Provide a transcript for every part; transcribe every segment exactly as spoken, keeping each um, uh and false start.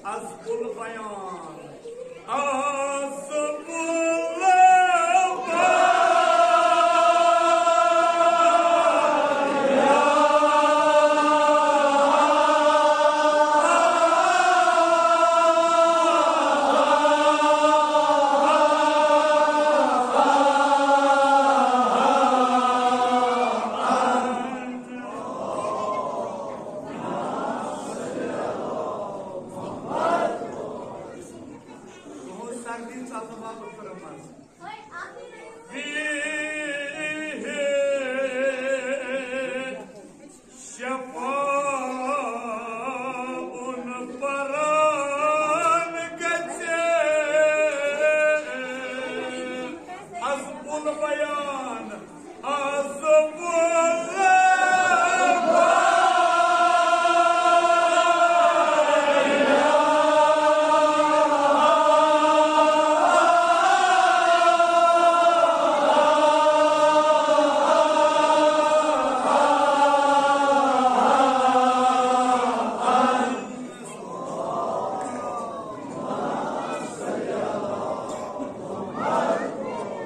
از کل بیان، از کل بیان۔ تُہٕنٛز سردی ژلنہٕ باپتھ کٔرٕم عرض۔ فیہ شفاء پران گژھِ از کل بیان۔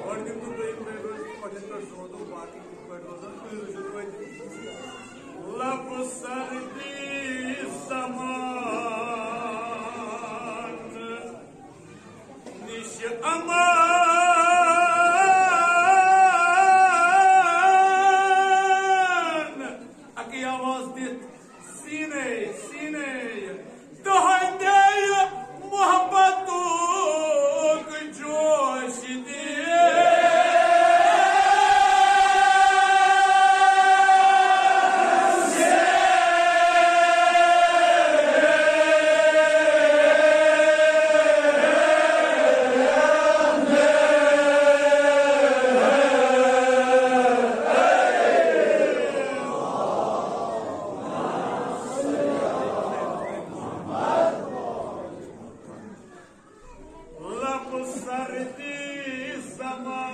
گۄڈٕنیُک تہٕ دوٚیِم بیٚیہِ روزِ کۄٹھٮ۪ن پٮ۪ٹھ زوندُک، باقٕے کِتھ پٲٹھۍ روزن؟ تُہۍ روٗزِو توتہِ۔ لب سردی زمان نِش امان۔ اَکٕے آواز دِتھ۔ سینے، سینے، تُہنٛدے محبتُک جوش دِیے۔ لب سردی زمان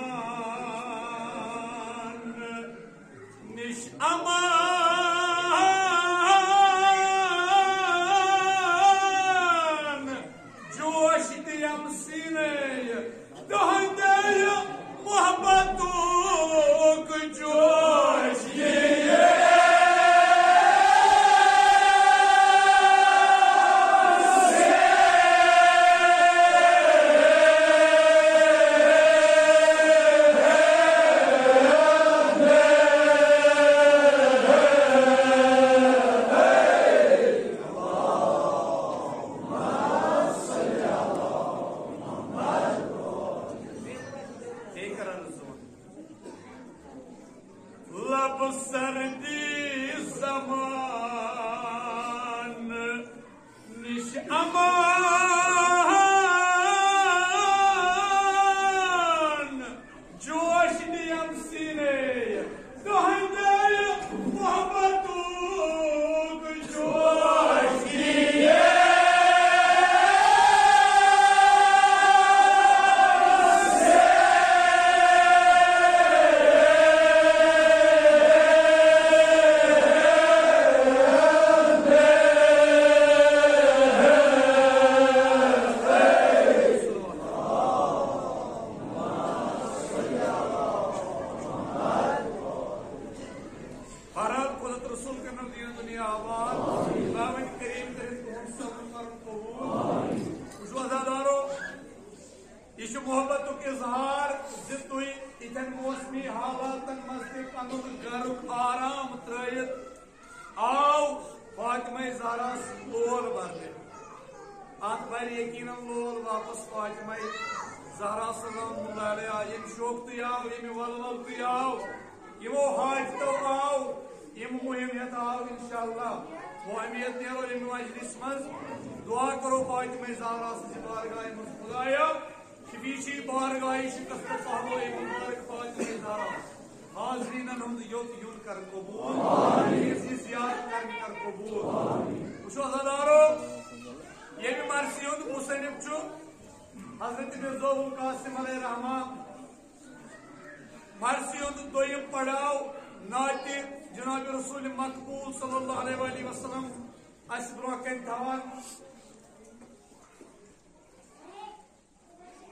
نِش امان، جوش دِیم سینے۔ تُہنٛدے محبتُک جوش یِیہِ۔ بیٚیہِ کران زٕ وَن۔ لب سردی زمان نِش امان، جوش دِیم سینے۔ تُہنٛدے محبتُک جوش یِیہِ۔ بہرحال، قدرت رسول کرنم دین دنیا آباد۔ خداوند کریم کرن تُہُنٛد صبر کرن قبول۔ وٕچھِو عزادارو، یہِ چھُ محبتُک اظہار زِ تُہۍ یِتھٮ۪ن موسمی حالاتن منٛز تہِ پنُن گرُک آرام ترٲوِتھ آو فاطمہ زہراہس لول برنہِ۔ اتھ بر یقیناً لول واپس فاطمہ زہرا سلام اللہ علیہا، ییٚمہِ شوقہٕ تُہۍ آو، ییٚمہِ ولولہٕ تُہۍ آو، یِمو حاجتو آو، یِم مُہِم ہٮ۪تھ آو، انشاءاللہ۔ وۄنۍ اُمید نیرو ییٚمہِ مجلس منٛز۔ دعا کرو فاطمہ زہرا سٕنٛزِ بارگاہہِ منٛز، خدایا، شفیشی بارگاہی شکست پہلو اے مبارک فاطمہ زہرا۔ حاضرینن ہُنٛد یوٚت یُن کر قبول، یہِ زیارت کرن کر قبول۔ وٕچھِو عزادارو، ییٚمہِ مرثی ہُنٛد مصنف چھُ حضرت مرزا ابوالقاسم علیہ الرحمہ۔ مرثی ہُنٛد دوٚیِم پڑاو نعتِ جناب رسول مقبول صلی اللہ علیہ وآلہ وسلم اسہِ برونٛہہ کنہِ تھاوان۔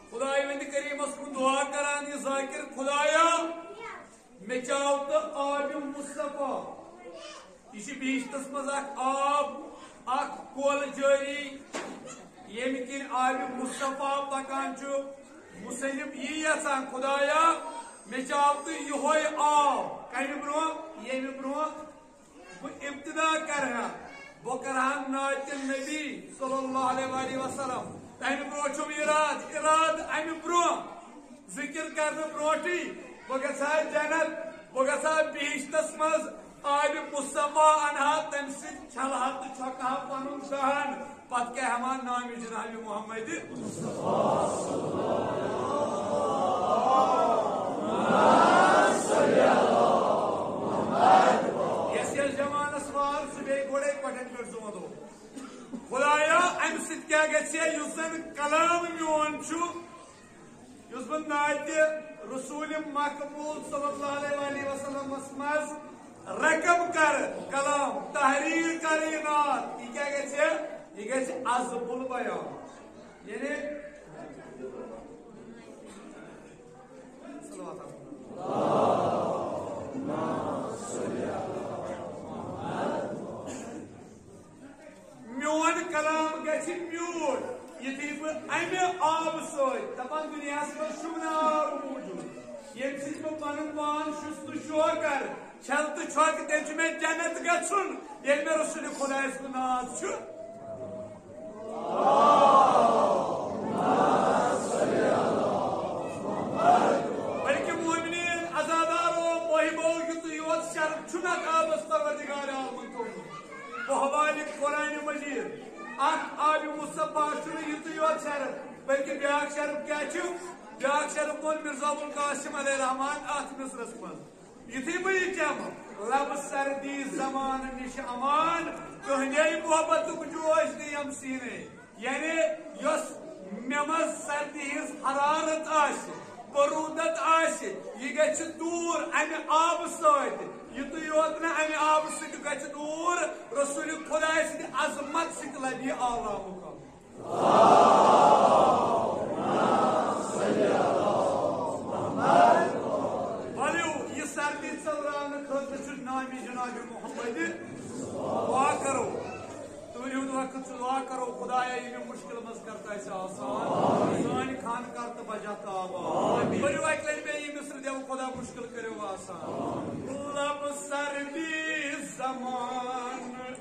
خداوند کریمس کُن دعا کران، یہِ ذاکر، خدایا، مےٚ چاو تہٕ آبِ مصطفیٰ۔ یہِ چھُ بہشتس منٛز اکھ آب، اکھ کۄل جٲری، ییٚمہِ کِنۍ آبِ مصطفیٰ پکان چھُ۔ مصنف یی یژھان، خدایا، مےٚ چاو تہٕ یِہوے آب۔ کمہِ برونٛہہ؟ ییٚمہِ برونٛہہ بہٕ ابتدا کرٕ ہا، بہٕ کرٕ ہا نعتِ نبی صلی اللہ علیہ وآلہ وسلم۔ تمہِ برونٛہہ چھُم ارادٕ، ارادٕ امہِ برونٛہہ، ذکر کرنہٕ برونٛٹھٕے، بہٕ گژھٕ ہا جنت، بہٕ گژھٕ ہا بہشتس منٛز آبِ مصطفیٰ انہا، تمہِ سۭتۍ چھلہٕ ہا تہٕ چھۄکہٕ ہا پنُن دہن۔ پتہٕ کیٛاہ ہٮ۪وان نامِ جناب محمد؟ یس یس جوانس وار، سُہ بیٚیہِ گۄڈے کۄٹھٮ۪ن پٮ۪ٹھ زوندو۔ خدایا، امہِ سۭتۍ کیٛاہ گژھِ؟ یُس زن کلام میون چھُ، یُس بہٕ نعتِ رسول مقبول صلی اللہ علیہ وآلہ وسلمس منٛز رقم کرٕ، کلام، تحریر کرٕ، یہِ نعت، یہِ کیٛاہ گژھِ؟ یہِ گژھِ عذب البیان۔ یعنی، صلوات۔ میون کلام گژھِ میوٗٹھ، یُتھُے بہٕ امہِ آبہٕ سۭتۍ، دپان، دُنیاہس منٛز چھُم نہٕ آب موٗجوٗد، ییٚمہِ سۭتۍ بہٕ پنُن پان شُست و شور کرٕ، چھل تہٕ چھۄکہٕ، تیٚلہِ چھُ مےٚ جنت گژھُن، ییٚلہِ مےٚ رسول خدایس کُن ناز چھُ۔ بلکہ مومنین، عزادارو، محبو، یُتُے یوت شرف چھُنہٕ اتھ آبس پروردگار عالمن تھوٚومُت۔ بحوالِ قرآن مجید، اتھ آبِ مصطفیٰ چھُنہٕ یُتُے یوت شرف، بلکہ بیاکھ شرف کیٛاہ چھُ؟ بیاکھ شرف ووٚن مرزا ابوالقاسم علیہ الرحمان اتھ مصرس منٛز۔ یُتھُے بہٕ یہِ چٮ۪مہٕ، لبہٕ سردی زمانہٕ نِش امان، تُہنٛدے محبتُک جوش دِیم سیٖنے۔ یعنی یۄس مےٚ منٛز سردی ہٕنٛز حرارت آسہِ، برودت آسہِ، یہِ گژھِ دوٗر امہِ آبہٕ سۭتۍ۔ یُتُے یوت نہٕ امہِ آبہٕ سۭتۍ گژھِ دوٗر، رسول خدایہِ سٕنٛدِ عظمت سۭتۍ لبہِ یہِ اعلیٰ مقام۔ ؤلِو، یہِ سردی ژٔلراونہٕ خٲطرٕ چھُ نامِ جناب محمد دعا کرو۔ تُہۍ ہُنٛد وقت چھُ، دعا کرو، خدایا، یہِ مُشکل منٛز کر تہٕ اَسہِ آسان۔ سٲنۍ خانقاہ تہٕ بجا تہٕ آباد۔ ؤلِو، اَکہِ لَٹہِ بیٚیہِ یہِ مصرٕ دِیو، خدا مُشکل کٔرِو آسان۔ لب سردی زمانہٕ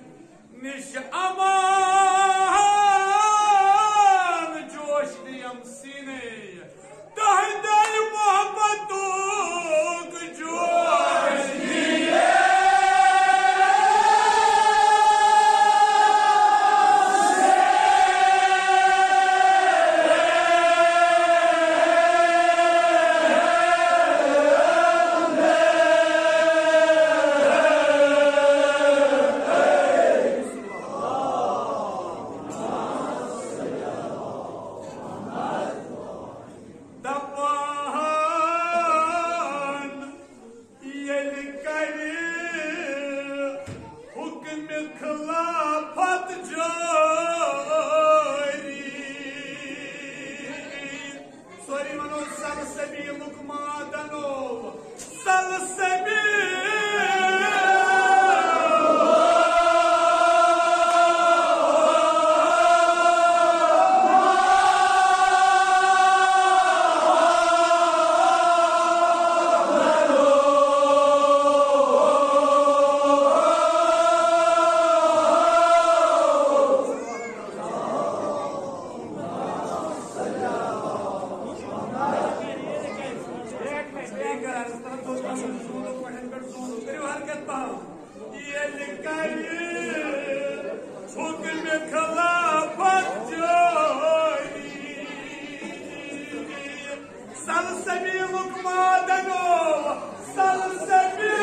نِش امان، جوش دِیم سیٖنے۔ تۄہہِ دۄیہِ محبتُک جوش یِیے۔ دپان ییٚلہِ کرِ حُکمِ خلافت جٲری۔ سٲری ونو، سلسبیلُک مادنو، سلسبیل۔ کٔرِو حرکت پہم۔ ییٚلہِ کرِ حُکمِ خلافت جٲری، سلسبیلُک مادنو، سلسبیل۔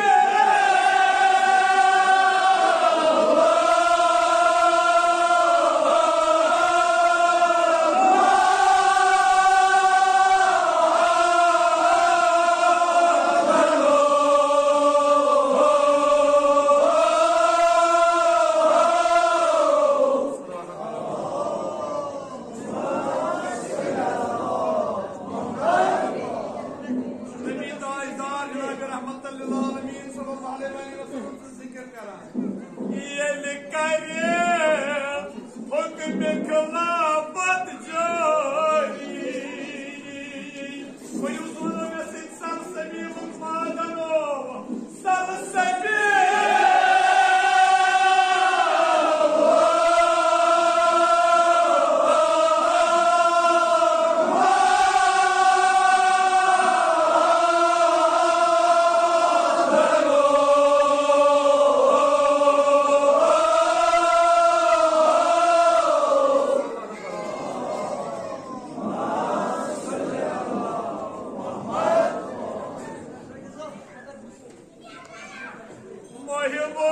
صاحبو،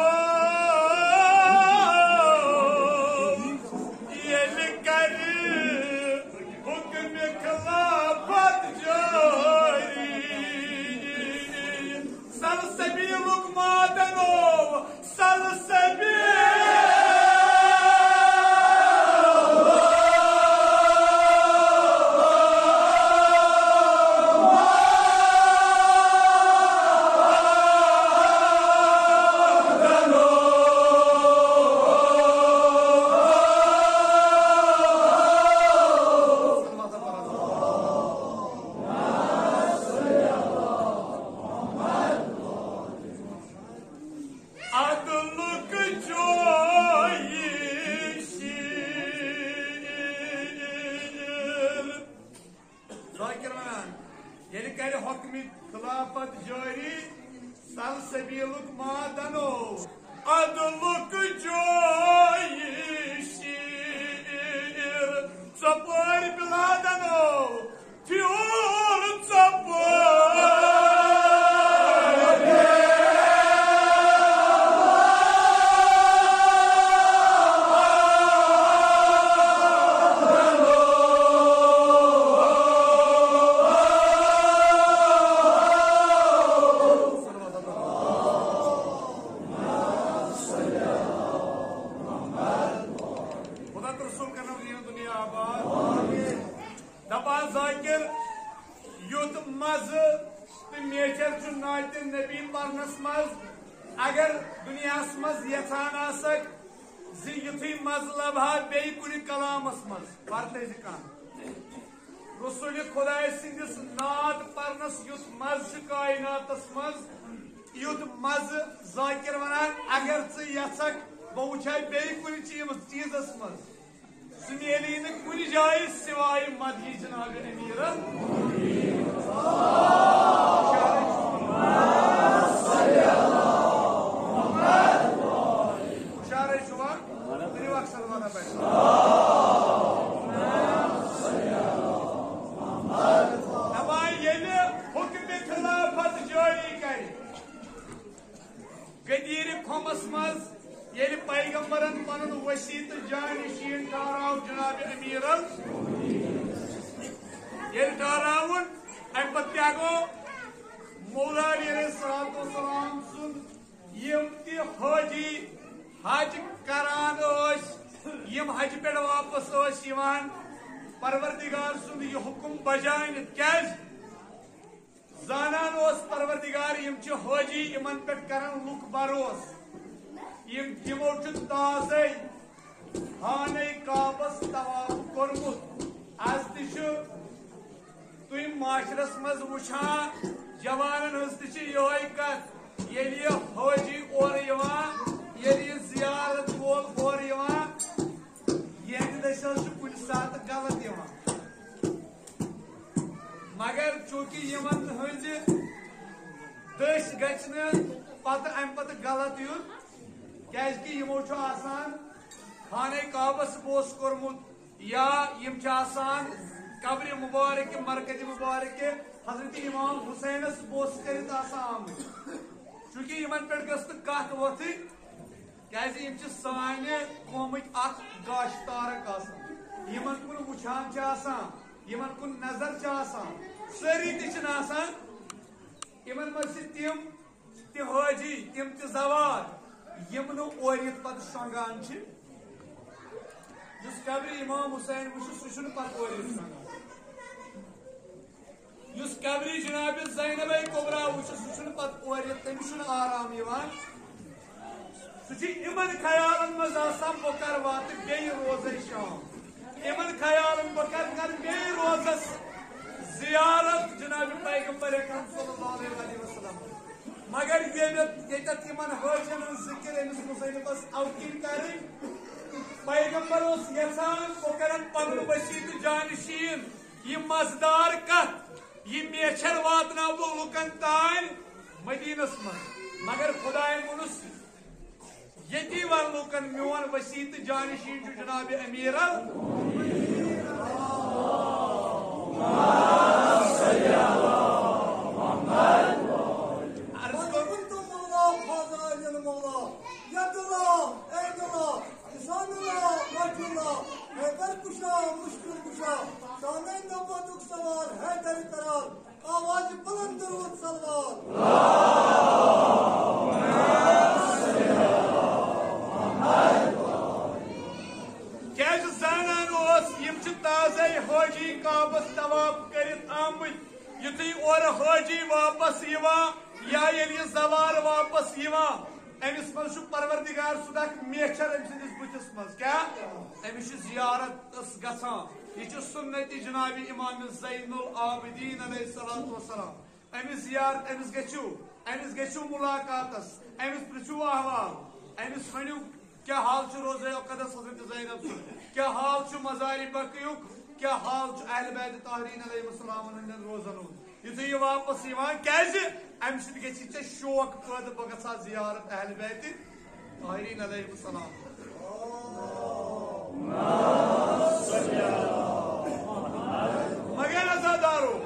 ییٚلہِ کرِ حُکمِ خلافت جٲری، سلسبیلُک مادنو، سلسبیل۔ عدلُک جویی شیٖر۔ ذاکر ونان، ییٚلہِ کرِ حُکمِ خلافت جٲری، سلسبیلُک مادنو، عدلُک جویی شیٖر، ژۄپٲرۍ بلادنو، پھیوٗر ژۄپٲرۍ۔ خدا تہٕ رسول کرنو دین دنیا آباد۔ دپان ذاکر، یُتھ مزٕ تہٕ میچھر چھُ نعتِ نبی پرنس منٛز۔ اگر دنیاہس منٛز یژھان آسکھ زِ یُتھُے مزٕ لبہٕ ہا بیٚیہِ کُنہِ کلامس منٛز، پرتٲوۍ زِ کانٛہہ۔ رسول خدایہِ سٕنٛدِس نعت پرنس یُتھ مزٕ چھُ کائناتس منٛز، یُتھ مزٕ ذاکر ونان، اگر ژٕ یژھکھ بہٕ وٕچھے بیٚیہِ کُنہِ چیٖز، چیٖزس منٛز۔ سُہ میلی نہٕ کُنہِ جایہِ سوائے مدحِ جناب امیرن۔ ہُشارے چھُوا؟ کٔرِو اکھ صلوات اپٲرۍ۔ دپان ییٚلہِ حُکمِ خلافت جٲری کرِ، غدیٖرِ خُمس منٛز ییٚلہِ پیغمبرن پنُن وصی تہٕ جانشین ٹھہراو جناب امیرن، ییٚلہِ ٹھہراوُن، امہِ پتہٕ کیٛاہ گوٚو؟ مولا علی علیہ الصلوۃ والسلام سُنٛد یِم تہِ حٲجی حج کران ٲسۍ، یِم حجہِ پٮ۪ٹھ واپس ٲسۍ یِوان، پروردگار سُنٛد یہِ حُکم بجاے نِتھ۔ کیٛازِ؟ زانان اوس پروردگار، یِم چھِ حٲجی، یِمن پٮ۪ٹھ کرن لُکھ بروس۔ یِم، یِمو چھُ تازَے خانَے کعبَس طواف کوٚرمُت۔ از تہِ چھُ تُہۍ معاشرس منٛز وٕچھان، جوانن ہٕنٛز تہِ چھِ یِہوٚے کتھ، ییٚلہِ یہِ حٲجی اورٕ یِوان، ییٚلہِ یہِ زیارت وول اورٕ یِوان، یِہنٛدِ دٔسۍ حظ چھُ کُنہِ ساتہٕ غلط یِوان۔ مگر چونکہ یِمن ہٕنٛزِ دٔسۍ گژھِ نہٕ پتہٕ امہِ پتہٕ غلط یُن، کیازِ کہِ یِمو چھُ آسان خانہ کعبس بوس کوٚرمُت، یا یِم چھِ آسان قبرِ مبارک، مرکز مبارک حضرت امام حسینس بوس کٔرِتھ آسان آمٕتۍ۔ چونکہ یِمن پٮ۪ٹھ گٔژھ نہٕ کتھ وۄتھٕنۍ، کیازِ یِم چھِ سانہِ قومٕکۍ اکھ گاش تارک آسان، یِمن کُن وٕچھان چھِ آسان، یِمن کُن نظر چھِ آسان، سٲری تہِ چھِنہٕ آسان۔ یِمن منٛز چھِ تِم تہِ حٲجی، تِم تہِ زوار، یِم نہٕ اورٕ یِتھ پتہٕ شۄنٛگان چھِ۔ یُس قبرِ امام حسین وٕچھِ، سُہ چھُنہٕ پتہٕ اورٕ یِتھ شۄنٛگان۔ یُس قبرِ جناب زینب کبریٰ وٕچھِ، سُہ چھُنہٕ پتہٕ اورٕ یِتھ، تٔمِس چھُنہٕ آرام یِوان۔ سُہ چھُ یِمن خیالن منٛز آسان، بہٕ کر واتہٕ بیٚیہِ روزے شام۔ یِمن خیالن بہٕ کر، کر بیٚیہِ روزس زیارت جناب پیغمبر اکرم صلی اللہ علیہ وسلم۔ مگر ییٚلہِ، ییٚتٮ۪تھ یِمن حٲجین ہٕنٛز ذِکِر أمِس مُصنِفس اوکِنۍ کرٕنۍ، پیغمبر اوس یژھان، بہٕ کرن پنُن وصی تہٕ جانشین یہِ مزٕدار کتھ، یہِ میچھر واتناو بہٕ لُکن تام مدینس منٛز۔ مگر خداین ووٚنُس، ییٚتی ون لُکن، میون وصی تہٕ جانشین چھُ جناب امیر ال-، عرض کوٚر، شانَے نبوتُک سوار حیدر کرار، آوازِ بلند درود صلوات۔ کیازِ زانان اوس، یِم چھِ تازَے حٲجی کعبس طواف کٔرِتھ آمٕتۍ۔ یُتھُے اورٕ حٲجی واپس یِوان یا ییٚلہِ یہِ زوار واپس یِوان، أمِس منٛز چھُ پروردگار سُنٛد اکھ میچھر أمۍ سٕنٛدِس بٕتھِس منٛز۔ کیٛاہ؟ أمِس چھِ زیارت ٲس گژھان۔ یہِ چھُ سُنت جناب امام زین العابدین علیہ الصلوۃ والسلام۔ أمِس زیارت، أمِس گٔژھِو، أمِس گٔژھِو ملاقاتس، أمِس پرٛژھِو احوال، أمِس ؤنِو کیٛاہ حال چھُ روزے اقدس حضرت زینب سُنٛد، کیٛاہ حال چھُ مزار بقیُک، کیٛاہ حال چھُ اہل بیت طاہرین علیہ السلام ہٕنٛدٮ۪ن روزن ہُنٛد۔ یُتھُے یہِ واپس یِوان، کیٛازِ؟ اَمہِ سۭتۍ گژھِ ژےٚ شوق پٲدٕ، بہٕ گژھٕ ہا زیارت اہل بیت طاہرین علیہ السلام۔ مگر عزادارو،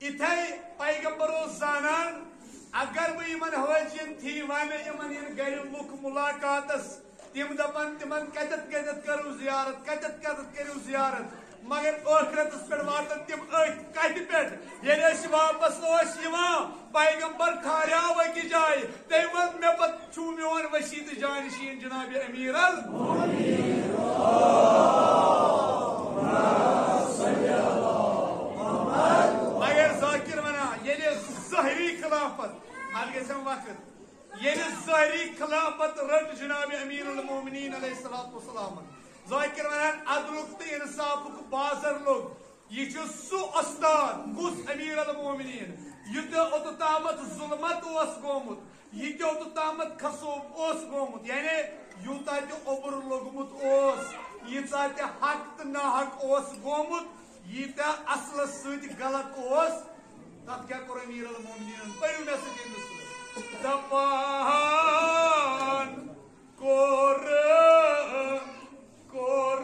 یِتھے پیغمبر اوس زانان، اگر بہٕ یِمن حٲجین تھی وَنہٕ، یِمن یِن گرِ لُکھ ملاقاتس، تِم دپن تِمن، کتٮ۪تھ کتٮ۪تھ کٔرِو زیارت، کتٮ۪تھ کتٮ۪تھ کٔرِو زیارت؟ مگر ٲخرتس پٮ۪ٹھ واتن تِم أتھۍ کتھِ پٮ۪ٹھ۔ ییٚلہِ أسۍ واپس ٲسۍ یِوان، پیغمبر ٹھہریاو أکِس جایہِ، تٔمۍ ووٚن، مےٚ پتہٕ چھُو میون وسیع تہٕ جانشین جناب امیر ال۔ مگر ذاکر ونان، ییٚلہِ ظٲہری خلافت، اتھ گژھِ وقت، ییٚلہِ ظٲہری خلافت رٔٹ جناب امیر المومنین علیہ الصلوۃ والسلامن، ذاکر ونان، عدلُک تہٕ انصافُک بازر لوٚگ۔ یہِ چھُ سُہ استاد، کُس؟ امیر المومنین، یہِ تہِ اوٚتتامتھ ظلمت اوس گوٚمُت، یہِ تہِ اوٚتتامتھ کھسوب اوس گوٚمُت، یعنی یوٗتاہ تہِ اوٚبُر لوٚگمُت اوس، ییٖژاہ تہِ حق تہٕ ناحق اوس گوٚمُت، ییٖتاہ اصلس سۭتۍ غلط اوس، تتھ کیٛاہ کوٚر امیر المومنیٖنن؟ پٔرِو مےٚ سۭتۍ أمِس سۭتۍ۔ دپان کوٚر، کوٚر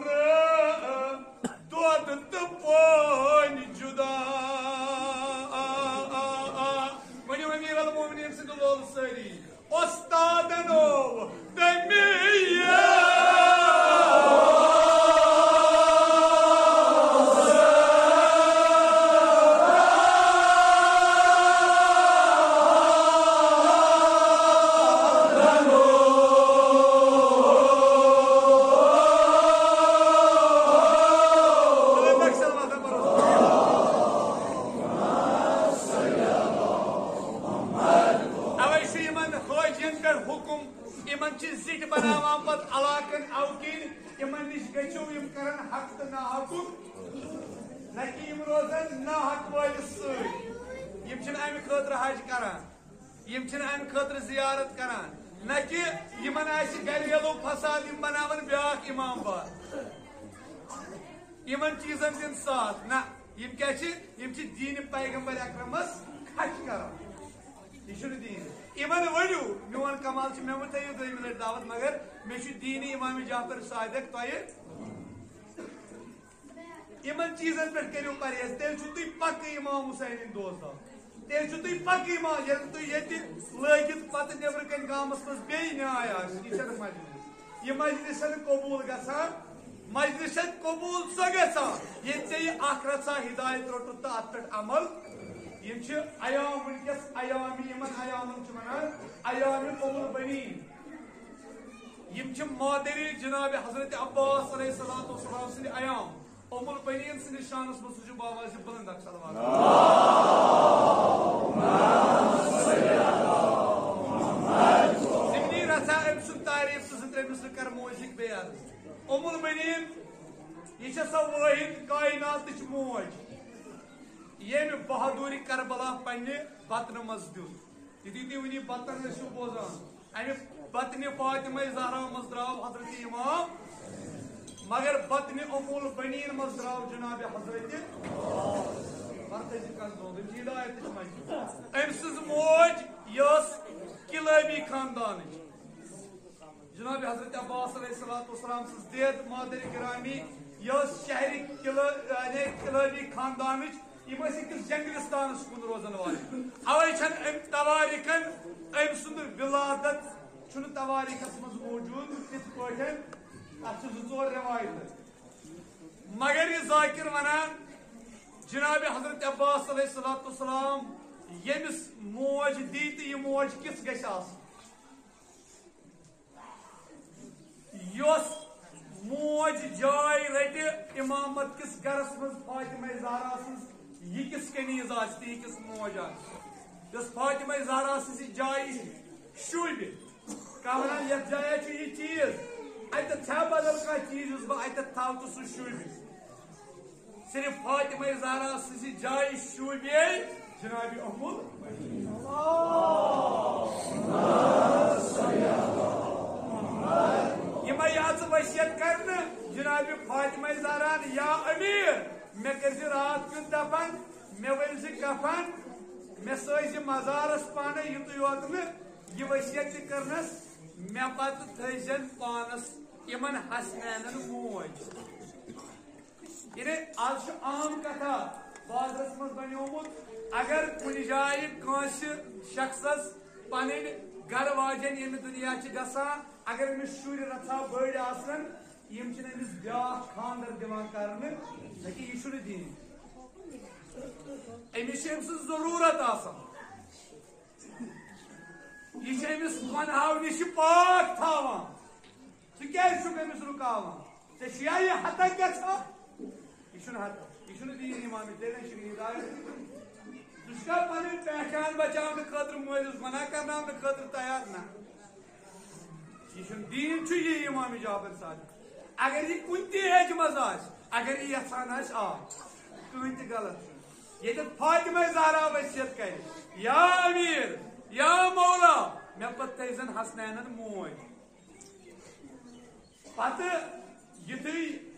دۄد تہٕ پٲنۍ جُدا۔ ؤنِو امیر المومنیٖن سٕنٛدِ لولہٕ سٲری۔ استادن او تمی۔ اوے چھُ یِمن حٲجین پٮ۪ٹھ حُکُم، یِمن چھِ زِٹھۍ بناوان پتہٕ علاقن اوکِنۍ، یِمن نِش گٔژھِو، یِم کرن حق تہٕ ناحقُک، نہ کہِ یِم روزن ناحق وٲلِس سۭتۍ۔ یِم چھِنہٕ امہِ خٲطرٕ حج کران، یِم چھِنہٕ امہِ خٲطرٕ زیارت کران، نہ کہِ یِمن آسہِ گریلو فساد، یِم بناون بیاکھ امام بار۔ یِمن چیٖزن دِن ساتھ نہ، یِم کیٛاہ چھِ؟ یِم چھِ دیٖنِ پیغمبر اکرمس کھچ کران۔ یہِ چھُنہٕ دیٖن۔ یِمن ؤنِو، میون کمال چھُ، مےٚ مہٕ تھٲیِو دوٚیمہِ لٹہِ دعوت، مگر مےٚ چھُ دیٖنِ امام جعفر صادق تۄہہِ۔ یِمن چیٖزن پٮ۪ٹھ کٔرِو پرہیز، تیٚلہِ چھِو تُہۍ پکہٕ امام حسینٕنۍ دوست۔ تیٚلہِ چھِو تُہۍ پکہٕ امام، ییٚلہِ نہٕ تُہۍ ییٚتہِ لٲگِتھ پتہٕ نیٚبرٕ کنہِ گامس منٛز بیٚیہِ نیاے آسہِ، یہِ چھَنہٕ مجلس۔ یہِ مجلس چھَنہٕ قبوٗل گژھان، مجلس چھےٚ قبوٗل سۄ گژھان، ییٚتہِ ژےٚ یہِ اکھ رژھا ہدایت روٚٹُتھ تہٕ اتھ پٮ۪ٹھ عمل۔ یِم چھِ ایام وٕنکیٚس، ایام، یِمن ایامن چھِ ونان ایام ام البنین۔ یِم چھِ مادری جناب حضرت عباس علیہ الصلوۃ والسلام سٕنٛدِ ایام۔ ام البنین سٕنٛدِس شانس منٛز سوٗزِو باواز بلند اکھ صلوات۔ ضمنی رژھا أمۍ سُنٛد تعریف تہٕ زٕ ترٛےٚ مِصرٕ کر موجِک بیٚیہِ عرض۔ ام البنین، یہِ چھےٚ سۄ وٲحد کائناتٕچ موج، ییٚمہِ بہادری کربلا پننہِ بطنہٕ منٛز دیُت۔ یُتھُے تُہۍ وٕنی بطن ٲسِو بوزان، امہِ بطنِ فاطمہ زہرا منٛز درٛاو حضرت امام، مگر بطنِ ام البنین منٛز درٛاو جناب حضرت مرتضی قنزون، أمۍ چھِ ہدایتٕچ منٛز۔ أمۍ سٕنٛز موج یہِ ٲس کلٲبی خاندانٕچ۔ جناب حضرت عباس علیہ الصلوۃ والسلام سٕنٛز دید مادر گرامی، یہِ ٲس شہرِ کلٲ-، یعنی کلٲبی خاندانٕچ۔ یِم ٲسۍ أکِس جنگلستانس کُن روزن وٲلۍ۔ اوے چھنہٕ أمۍ تواریخن أمۍ سُنٛد ولادت چھُنہٕ تواریخس منٛز موجود تِتھ پٲٹھۍ۔ اتھ چھِ زٕ ژور روایتہٕ۔ مگر یہِ ذاکر ونان، جناب حضرت عباس علیہ الصلوۃ والسلام، ییٚمِس موج دی تہٕ یہِ موج کِژھ گژھِ آسٕنۍ؟ یۄس موج جاے رٹہِ امامت کِس گرس منٛز فاطمہ زہرا سٕنٛز، یہِ کِژھ کنیز آسہِ تہٕ یہِ کِژھ موج آسہِ؟ یۄس فاطمہ زہرا سٕنٛزِ جایہِ شوٗبہِ۔ کانٛہہ ونان، یتھ جایہِ چھُ یہِ چیٖز، اتٮ۪تھ چھا بدل کانٛہہ چیٖز یُس بہٕ اتٮ۪تھ تھاوٕ تہٕ سُہ شوٗبہِ؟ صرف فاطمہ زہرا سٕنٛزِ جایہِ شوٗبے جناب امول۔ یِمے یژھٕ وصیت کرنہٕ جناب فاطمہ زہرا ہن، یا امیر، مےٚ کٔرزِ راتھ کیُتھ دفن، مےٚ ؤلزِ کفن، مےٚ سٲزِ مزارس پانہٕ یُتُے یوت نہٕ۔ یہِ وصیت تہِ کٔرنس، مےٚ پتہٕ تھٲیزٮ۪ن پانس یِمن حسنینن موج۔ یعنی آز چھُ عام کتھا بازرس منٛز بنیومُت، اگر کُنہِ جایہِ کٲنٛسہِ شخصس پنٕنۍ گرٕ واجٮ۪ن ییٚمہِ دُنیا چھِ گژھان، اگر أمِس شُرۍ رژھا بٔڑۍ آسن، یِم چھِنہٕ أمِس بیٛاکھ خانٛدر دِوان کرنہٕ، نہ کہِ یہِ چھُنہٕ دیٖن۔ أمِس چھِ أمۍ سٕنٛز ضروٗرت آسان۔ یہِ چھِ أمِس گۄنہو نِش پاک تھاوان۔ ژٕ کیٛازِ چھُکھ أمِس رُکاوان؟ ژےٚ چھُیا یہِ ہتک گژھان؟ یہِ چھُنہٕ ہتک، یہِ چھُنہٕ دیٖن امام، تیٚلہِ چھُنہٕ ہدایت۔ ژٕ چھُکھا پنٕنۍ پہچان بچاونہٕ خٲطرٕ مٲلِس گۄناہ کرناونہٕ خٲطرٕ تیار؟ نہ، یہِ چھُنہٕ دیٖن، چھُ یہِ امام جعفر صادق۔ اگر یہِ کُنہِ تہِ ایجہِ منٛز آسہِ، اگر یہِ یژھان آسہِ، آ، کٕہٕنۍ تہِ غلط چھُنہٕ۔ ییٚتٮ۪تھ فاطمہ زہرا وصیت کرِ، یا امیر، یا مولا، مےٚ پتہٕ تھٲیزن حسنینن موج۔ پتہٕ یُتھُے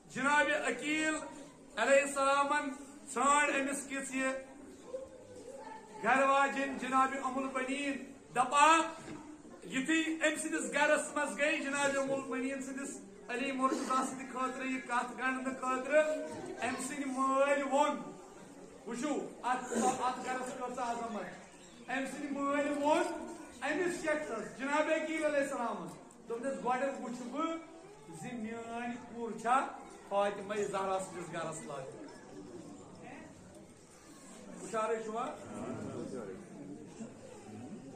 جناب عقیل علیہ السلامن ژھانڈ أمِس کِژھ یہِ گرٕ واجٮ۪ن جناب ام البنین، دپان، یُتھُے أمۍ سٕنٛدِس گرس منٛز گٔے جناب ام البنین سٕنٛدِس علی مرتضی سٕنٛدِ خٲطرٕ یہِ کتھ گنڈنہٕ خٲطرٕ، أمۍ سٕنٛدۍ مٲلۍ ووٚن، وٕچھِو، اتھ، اتھ گرس کۭژاہ عظمت۔ أمۍ سٕنٛدۍ مٲلۍ ووٚن أمِس شخصس، جناب عقیل علیہ السلامس، دوٚپنس، گۄڈٕ وٕچھٕ بہٕ زِ میٲنۍ کوٗر چھا فاطمہ زہرا سٕنٛدِس گرس لایق۔ ہُشارے چھُوا؟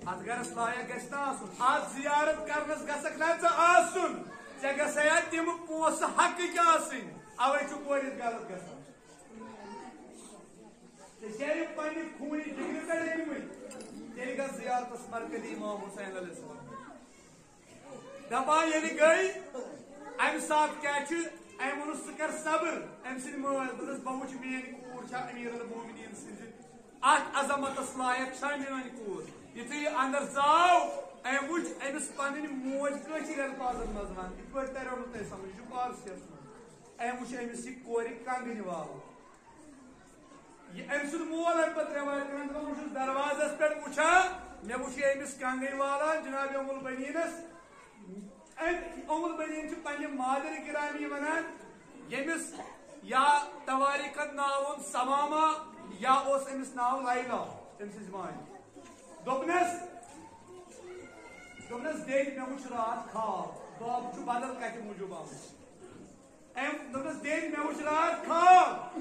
اتھ گرس لایق گژھِ نہ آسُن۔ اتھ زیارت کرنس گژھکھ نہ ژٕ آسُن، ژےٚ گژھیا تِم پونٛسہٕ حقٕکۍ آسٕنۍ۔ اوے چھُ کورِ غلط گژھان۔ ژےٚ چھےٚ یہِ پننہِ خوٗنہِ جگرِ پٮ۪ٹھ أنۍمٕتۍ، تیٚلہِ گژھ زیارتس مرکزی امام حسین علیہ السلام۔ دپان ییٚلہِ گٔے، امہِ ساتہٕ کیٛاہ چھُ؟ أمۍ ووٚنُس، ژٕ کر صبر۔ أمۍ سٕنٛدۍ مٲلۍ دوٚپنس، بہٕ وٕچھٕ میٲنۍ کوٗر چھا امیر المومنین سٕنٛزِ اتھ عظمتس لایق چھا میٲنۍ کوٗر؟ یُتھُے یہِ اندر ژاو، أمۍ وٕچھ أمِس پنٕنۍ موج کٲشِر الفاظن منٛز ونان، یِتھ پٲٹھۍ تریو نہٕ تۄہہِ سمجھ، یہِ چھُ پارسیس منٛز۔ أمۍ وٕچھ أمِس یہِ کورِ کنگنہِ والُن۔ یہِ أمۍ سُنٛد مول اَمہِ پتہٕ رٮ۪وایت کران، دَپان، بہٕ چھُس دروازس پٮ۪ٹھ وٕچھان، مےٚ وٕچھ یہِ أمِس کنگنہِ والان، جناب ام البنینس۔ أمۍ ام البنین چھِ پننہِ مادر گرامی ونان، ییٚمِس یا تواریخن ناو اوٚن ثمامہ یا اوس أمِس ناو لیلا، أمۍ سٕنٛزِ ماجہِ۔ دوٚپنس، دوٚپنس، بیٚیہِ مےٚ وٕچھ راتھ خواب، خواب چھُ بدل کتھِ موٗجوٗب آمُت۔ أمۍ دوٚپنس، "بیٚنہِ، مےٚ وُچھ راتھ خواب۔"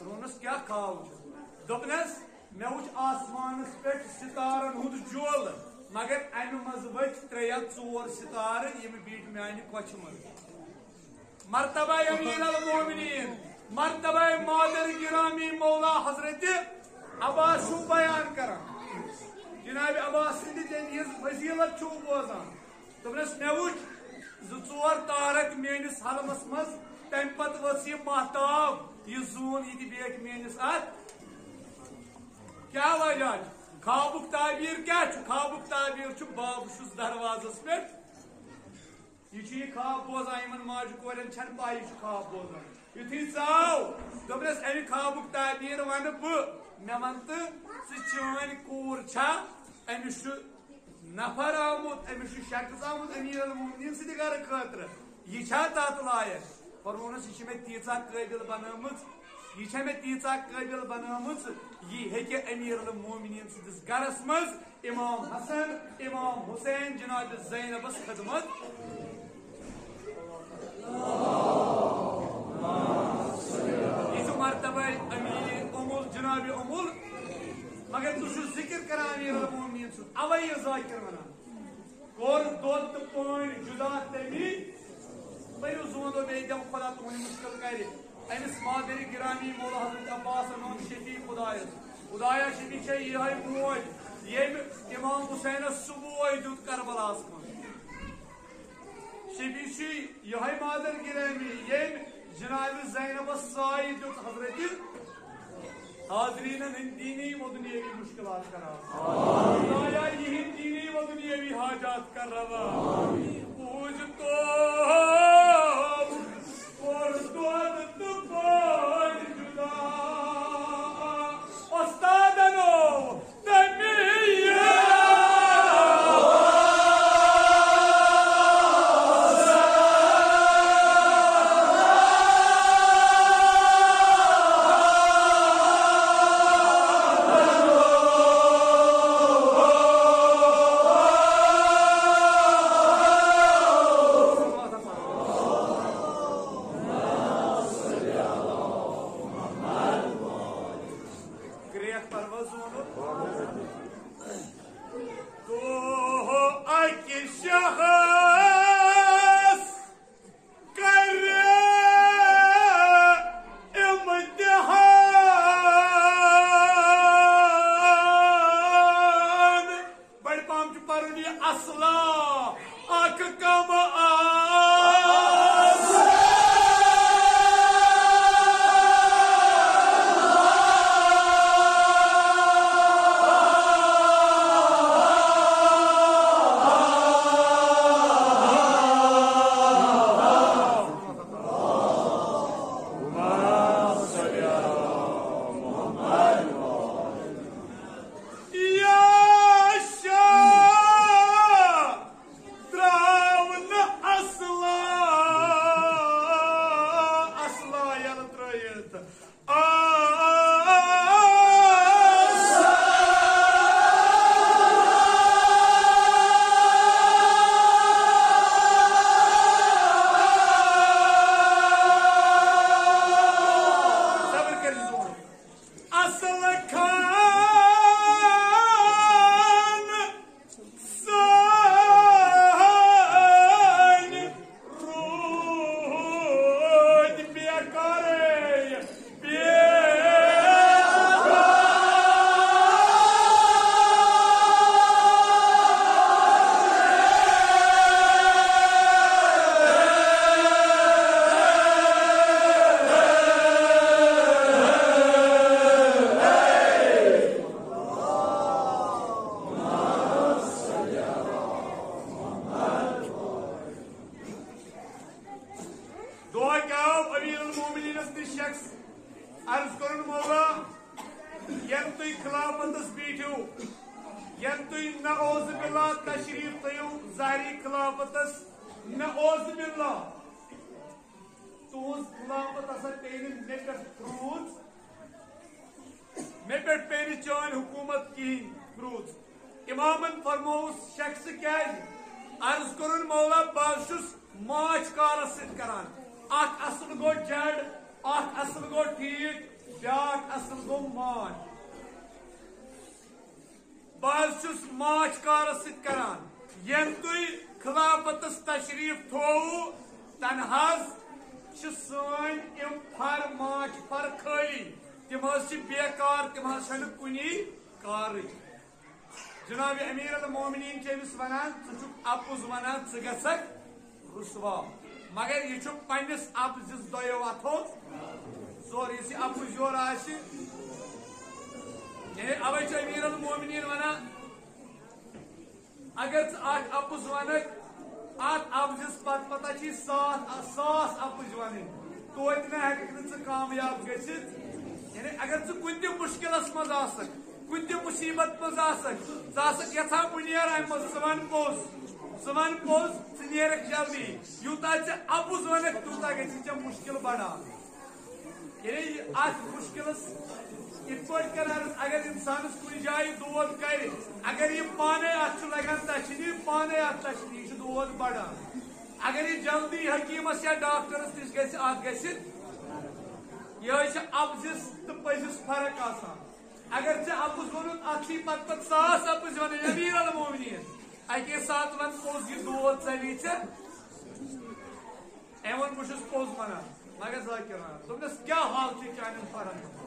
ووٚنُس، "کیٛاہ خواب وُچھُتھ؟" دوٚپنس، "مےٚ وُچھ آسمانس پٮ۪ٹھ ستارن ہُنٛد جولہٕ، مگر امہِ منٛزٕ ؤتھۍ ترٛےٚ یا ژور ستارٕ، یِم بیٖٹھۍ میانہِ کۄچھِ منٛز۔" مرتبہ امیر المومنین، مرتبہ مادر گرامی مولا حضرت عباس چھُو بیان کران۔ جناب عباس سٕنٛدِ تٔمۍ ہٕنٛز فضیلت چھُو بوزان۔ دوٚپنس، "مےٚ وُچھ زٕ ژور تارک میٲنِس حلمس منٛز، تمہِ پتہٕ ؤژھ یہِ ماہتاب، یہِ زوٗن یہِ تہِ بیٹھ میٲنِس اتھ۔ کیٛاہ وجہ چھُ؟ خوابُک تعبیر کیٛاہ چھُ؟" خوابُک تعبیر چھُ، بہٕ چھُس دروازس پٮ۪ٹھ، یہِ چھُ یہِ خواب بوزان، یِمن ماجہِ کورٮ۪ن چھنہٕ پَے یہِ چھُ خواب بوزان۔ یُتھُے ژاو، دوٚپنس، "امہِ خوابُک تعبیر ونہٕ بہٕ، مےٚ ون تہٕ ژٕ، چٲنۍ کوٗر چھا؟ أمِس چھُ نفر آمُت، أمِس چھُ شخص آمُت امیر المومنین سٕنٛدِ گرٕ خٲطرٕ، یہِ چھا تتھ لایق؟" فرمونس، "یہِ چھِ مےٚ تیٖژاہ قٲبِل بنٲومٕژ، یہِ چھےٚ مےٚ تیٖژاہ قٲبِل بنٲومٕژ، یہِ ہیٚکہِ امیر المومنین سٕنٛدِس گرس منٛز امام حسن، امام حسین، جناب زینبس خدمت۔" یہِ چھُ مرتبہ امیر امول، جناب امول، مگر تُہۍ چھِو ذکر کران امیر المومنین سُنٛد، اوے یہِ ذاکر ونان۔ کوٚر دۄد تہٕ پٲنۍ جُدا تٔمی۔ پٔرِو زوندو بیٚیہِ، دِم خۄدا تُہُنٛد مُشکِل کرِ۔ أمِس مادری گرامی مولا حضرت عباسن ووٚن شفیع خدایس، خدایا، شفیع چھےٚ یِہے موج، ییٚمۍ امام حسینس سُہ بوے دیُت کربلاہس منٛز۔ شفیع چھُ یِہے مادر گرامی، ییٚمۍ جناب زینبس سایہِ دیُت حضرت۔ حاضرینن ہٕنٛدۍ دینی و دنیاوی مشکلات کران۔ خدایا، یِہِنٛدۍ دینی و دنیاوی حاجات کر روا۔ پوٗج تو کوٚر دۄد تہٕ پٲنۍ جُدا اُستادنو۔ کرٛیکھ پروَس ووٚنُن۔ دۄہ اَکہِ شخص کرِ امتحان۔ بڑِ پام چھُ پرُن یہِ اصلا اکھ کم آس۔ یا شاہ تراو نہٕ اصلا، اصلا یلہٕ ترٲیِتھ۔ آ، صبر کٔرِو۔ اصل خان سٲنۍ روٗدۍ بیکارٕے، بیکار۔ دۄہ کیٛاہ آو امیر المومنینس نِش شخص؟ عرض کوٚرُن، مولا، یَنہٕ تُہۍ خلافتس بیٖٹھِو، یَنہٕ تُہۍ نعوذ باللہ تشریف تھٲیِو ظاہری خلافتس، نعوذ باللہ، تُہٕنٛز خلافت ہسا پیٚیہِ نہٕ مےٚ پٮ۪ٹھ پھروٗژ، مےٚ پٮ۪ٹھ پیٚیہِ نہٕ چٲنۍ حکوٗمت کِہیٖنۍ پھروٗژ۔ امامن فرمووُس، شخص کیٛازِ؟ عرض کوٚرُن، مولا، بہٕ حظ چھُس ماچھ کارس سۭتۍ کران۔ اکھ اصل گوٚو جڑ، اکھ اصل گوٚو ٹھیٖک، بیٛاکھ اصل گوٚو ماچھ۔ بہٕ حظ چھُس ماچھ کارس سۭتۍ کران۔ ییٚلہِ تُہۍ خلافتس تشریف تھووُ، تنہٕ حظ چھِ سٲنۍ یِم فر، ماچھ فر خٲلی۔ تِم حظ چھِ بیکار، تِم حظ چھنہٕ کُنی کارٕے۔ جناب امیر المومنین چھِ أمِس ونان، ژٕ چھُکھ اپُز ونان، ژٕ گژھکھ رسوا۔ مگر یہِ چھُ پننِس اپزِس دۄیو اتھو زور، یُس یہِ اپُز یورٕ آسہِ۔ یعنی اوے چھُ امیر المومنین ونان، اگر ژٕ اکھ اپُز ونکھ، اتھ اپزِس پتہٕ پتہ چھی ساس، ساس اپُز ونٕنۍ، توتہِ نہ ہیککھ نہٕ ژٕ کامیاب گٔژھِتھ۔ یعنی اگر ژٕ کُنہِ تہِ مشکلس منٛز آسکھ، کُنہِ تہِ مصیبت منٛز آسکھ، ژٕ آسکھ یژھان بہٕ نیرٕ امہِ منٛز، ژٕ ون پوٚز، ژٕ ون پوٚز، ژٕ نیرکھ جلدی۔ یوٗتاہ ژےٚ اپُز ونکھ، تیوٗتاہ گژھِ ژےٚ مشکل بڑان۔ یعنی اتھ مشکلس یِتھ پٲٹھۍ کران، اگر انسانس کُنہِ جایہِ دود کرِ، اگر یہِ پانے اتھ چھُ لگان تشنہِ، پانے اتھ تشنہِ، یہِ چھُ دود بڑان۔ اگر یہِ جلدی حکیمس یا ڈاکٹرس نِش گژھِ، اتھ گژھِ، یہِ حظ چھِ اپزِس تہٕ پٔزِس فرق آسان۔ اگر ژےٚ اپُز ووٚنُتھ، اتھ چھی پتہٕ پتہٕ ساس اپُز ونٕنۍ، امیر المومنین، اکی ساتہٕ ون پوٚز، یہِ دود ژلی ژےٚ۔ أمۍ ووٚن، بہٕ چھُس پوٚز ونان، مگر ذاکر ناٹھ۔ دوٚپنس، کیٛاہ حال چھِ چانٮ۪ن پرن؟